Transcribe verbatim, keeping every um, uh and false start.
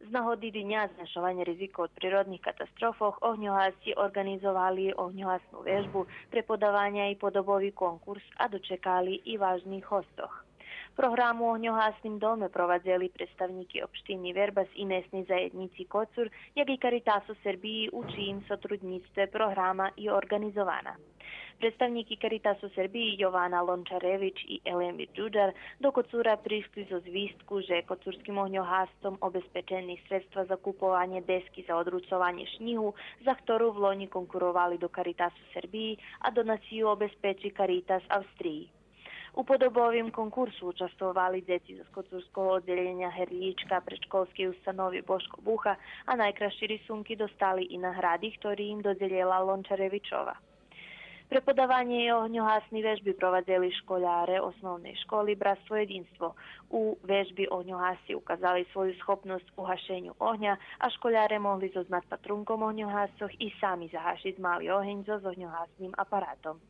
З нагоди Диня зменшованя ризику од природних катастрофох огньогасци орґанизовали огньогасну вежбу, преподаваня и подобови конкурс, а дочекали и важних гостох. Програму у огньогасним доме провадзели представнїки општини Вербас и Месней заєднїци Коцур, як и Каритасу Сербиї, у чиїм сотруднїцтве програма и орґанизована. Представнїки Каритасу Сербиї Йована Лончаревич и Елемир Джуджар до Коцура пришли зоз звистку же коцурским огньогасцом обезпечени средства за купованє дески за одруцованє шнїгу, за хтору влонї конкуровали до Каритасу Сербиї, а донацию обезпечи Каритас Австриї. У подобовим конкурсу участвовали дзеци зоз коцурского оддзелєня Герлїчка предшколскей установи Бошко Буха, а найкрасши рисунки достали и награди хтори им додзелєла Лончаревичова. Преподавање и огньогасни вежби провадзели школяре Основней школи Братство єдинство. У вежби огньогасци указали свою схопносц у гашеню огня, а школяре могли зоз надпатрунком огньогасцох и сами загашиц мали огень зоз огньогасним апаратом.